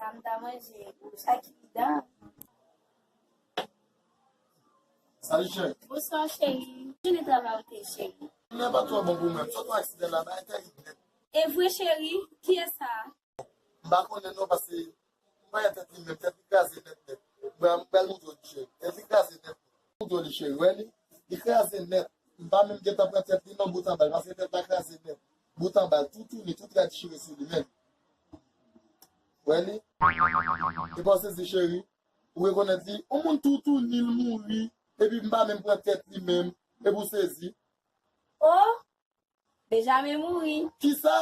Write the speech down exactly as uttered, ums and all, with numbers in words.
M ta manje ou sa ki dan. Salut cheri. Bonsoir cheri. Jounen travay ou te cheri? Jounen pa twò bon pou mwen. Sot yon aksidan la, bagay terib nèt. E vre cheri? Kiyès sa? M pa konnen non paske m pa wè tèt li menm, tèt li kraze nèt nèt. M pral montre w li cheri. Tèt li kraze nèt. Montre w li cheri, wè li? Li kraze nèt. M pa menm gentan pran tèt li non bout anba l paske tèt la kraze nèt. Bout anba l, toutouni, tout rad chire sou li menm. Wè li? Epa w sezi cheri? Ou rekonèt li? Yon moun toutouni l mouri, epi m pa menm pran tèt li menm, epi w sezi? Oh! Benjamin mouri. Kisa?